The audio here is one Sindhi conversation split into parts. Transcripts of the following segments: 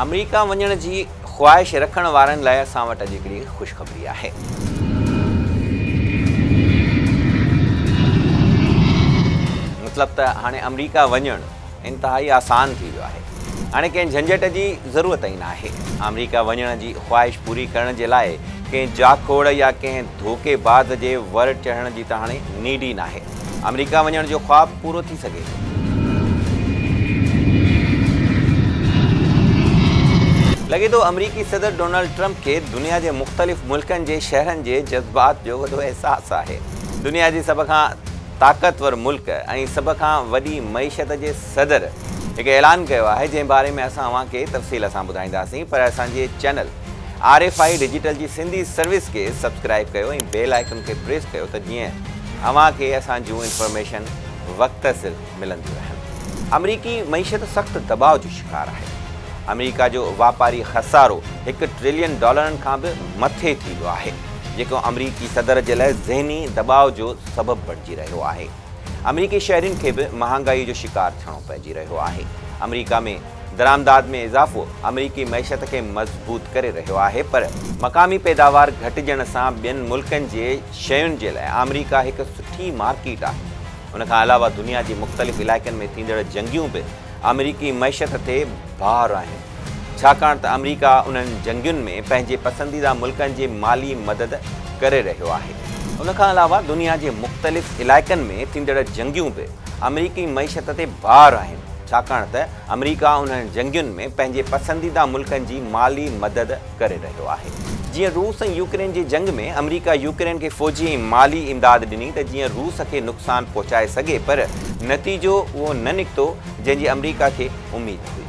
آمريڪا وڃڻ جي خواهش رکڻ وارن لاء اسان وٽ اڄ هڪڙي خوشخبري آهي. مطلب ته هاڻي آمريڪا وڃڻ انتهائي آسان ٿي ويو آهي. هاڻي ڪنهن جهنجهٽ جي ضرورت ئي ناهي. آمريڪا وڃڻ جي خواهش پوري ڪرڻ جي لاء ڪنهن جاکوڙ يا ڪنهن ڌوڪي باز جي ور چڙهڻ جي ته هاڻي نيڊ ئي ناهي. آمريڪا وڃڻ جو خواب پورو ٿي سگهي ٿو. لڳي ٿو آمريڪي صدر ڊونلڊ ٽرمپ کي دنيا جي مختلف ملڪن جي شهرن جي جذبات جو وڏو احساس آهي. دنيا جي سڀ کان طاقتور ملڪ ۽ سڀ کان وڏي معيشت جي صدر هڪ اعلان ڪيو آهي جنهن باري ۾ اسان اوهان کي تفصيل سان ٻڌائينداسين پر اسان جي channel R F I digital جي سنڌي سروس کي سبسڪرائيب ڪيو ۽ بيل آئيڪن کي پريس ڪيو ته جيئن اوهان کي اسان جون انفارميشن وقت سر ملنديون رهن. آمريڪي معيشت سخت دٻاء جو شڪار آهي. آمريڪا جو واپاري خسارو هڪ ٽريلين ڊالرن کان به مٿي ٿي ويو آهي، جيڪو آمريڪي صدر جي لاء ذهني دٻاء جو سبب بڻجي رهيو آهي. آمريڪي شهرين کي به مهانگائي جو شڪار ٿيڻو پئجي رهيو آهي. آمريڪا ۾ درآمدات ۾ اضافو آمريڪي معيشت کي مضبوط ڪري رهيو آهي پر مقامي پيداوار گهٽجڻ سان ٻين ملڪن جي شين جي لاء آمريڪا هڪ سٺي مارڪيٽ آهي. ان کان علاوه دنيا جي مختلف علائقن ۾ ٿيندڙ جنگيون به آمريڪي معيشت تي بار آهن ڇاڪاڻ ته آمريڪا انهن جنگين ۾ پنهنجي پسنديده ملڪن جي مالي مدد ڪري رهيو آهي. ان کان علاوه دنيا جي مختلف علائقن ۾ ٿيندڙ جنگيون به آمريڪي معيشت تي بار آهن ڇاڪاڻ ته آمريڪا انهن جنگين ۾ پنهنجي پسنديده ملڪن جي مالي مدد ڪري رهيو آهي. جيئن روس ۽ يوڪرين جي جنگ ۾ آمريڪا يوڪرين کي فوجي ۽ مالي امداد ڏني ته جيئن روس کي نقصان پهچائي سگهي پر نتيجو اهو نه نڪتو جنهن جي آمريڪا کي اميد هئي.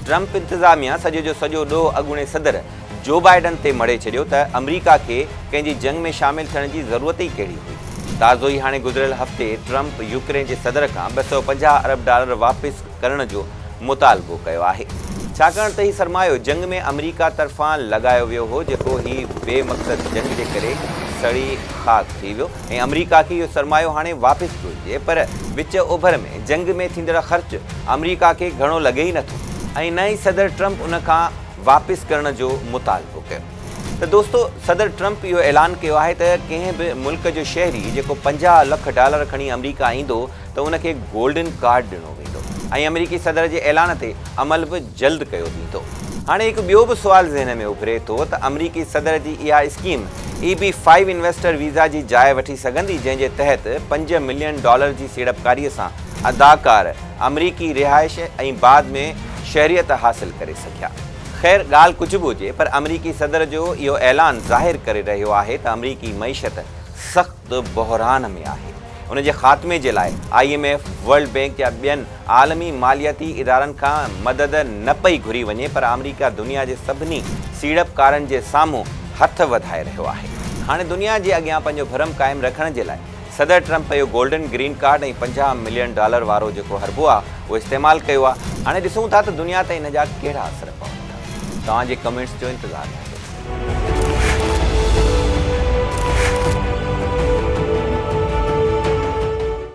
ٽرمپ انتظاميا سڄو جو سڄو ڏوهه اڳوڻي صدر جو بائيڊن تي مڙهي ڇڏيو ته آمريڪا کي ڪنهن جي جنگ ۾ شامل ٿيڻ جي ضرورت ئي ڪهڙي هئي. تازو ئي هاڻي گذريل هفتي ٽرمپ يوڪرين جي صدر کان 250 ارب ڊالر واپس ڪرڻ جو مطالبو ڪيو آهي. ڇاڪاڻ ته هي سرمايو جنگ ۾ آمريڪا طرفان لڳايو ويو هو جيڪو هي بي مقصد جنگ جي ڪري سڙي خاڪ ٿي ويو ۽ آمريڪا کي اهو سرمايو هاڻي واپس گهرجي پر وچ اوڀر ۾ جنگ ۾ ٿيندڙ خرچ آمريڪا کي گهڻو لڳي ئي نٿو ۽ نه ئي صدر ٽرمپ ان کان واپس ڪرڻ جو مطالبو ڪيو ته دوستو صدر ٽرمپ اهو اعلان ڪيو آهي ته ڪنهن به ملڪ جو شهري جيڪو 50 لک ڊالر کڻي آمريڪا ايندو ته ان کي گولڊن ڪارڊ ڏنو ويندو ۽ آمريڪي صدر جي اعلان تي عمل به جلد ڪيو ويندو. هاڻي هڪ ٻيو به سوال ذهن ۾ اڀري ٿو ته آمريڪي صدر جي اها scheme E B five investor visa جي جاء وٺي سگهندي جنهن جي تحت پنج ملين ڊالر جي سيڙپڪاري سان اداڪار آمريڪي رهائش ۽ بعد ۾ شهريت حاصل ڪري سگهيا. خير ڳالهه ڪجهه به هجي پر آمريڪي صدر جو اهو اعلان ظاهر ڪري رهيو آهي ته آمريڪي معيشت سخت بحران ۾ آهي. ان جي خاتمي جي لاء I M F, world bank يا ٻين عالمي مالياتي ادارن کان مدد نه پئي گهري وڃي پر آمريڪا دنيا جي سڀني سيڙپڪارن جي سامهون هٿ وڌائي رهيو آهي. هاڻي دنيا جي اڳيان پنهنجو ڀرم قائم رکڻ جي لاء صدر ٽرمپ اهو golden green card ۽ 50 million dollar وارو جيڪو حربو آ اهو استعمال ڪيو آ. هاڻي ڏسون ٿا ته دنيا تي ان جا ڪهڙا اثر پون ٿا. توهان جي ڪمينٽس جو انتظار رهندو.